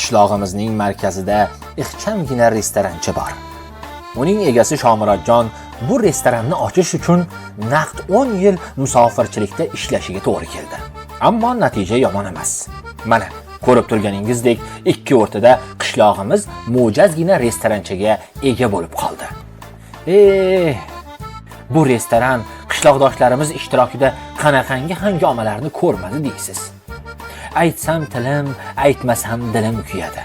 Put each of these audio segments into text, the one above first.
Qishlog'imizning markazida ixchamgina restorancha bor. Uning egasi Shomurodjon bu restoranni ochish uchun naqd 10 yil musofirchilikda ishlashiga to'g'ri keldi. Ammo natija yomon emas. Mana ko'rib turganingizdek, ikki o'rtada qishlog'imiz mo'jazgina restoranchaga ega bo'lib qoldi. Bu restoran qishloqdoshlarimiz ishtirokida qanaqangi hangomalarni ko'rmadi deysiz. Aytsam tilim, aytmasam dilim kuyadi.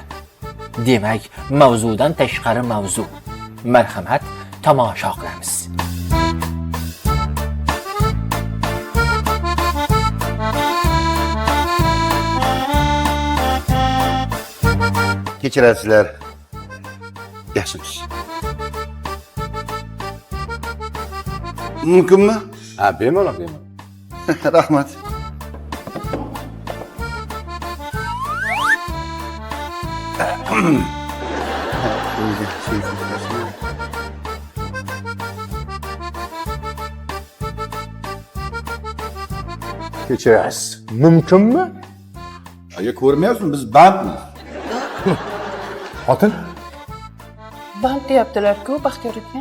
Demak, mavzudan tashqari mavzu. Marhamat, tomosha qilamiz. Kechirasizlar. Yaxshimisiz? Mumkinmi? Ha, bemalol, bemalol. Rahmat. Kechirasiz. Mumkinmi? Aka, ko'rmayapsizmi? Biz bandmiz. Xotin? Band deyaptilar-ku, Baxtiyor aka.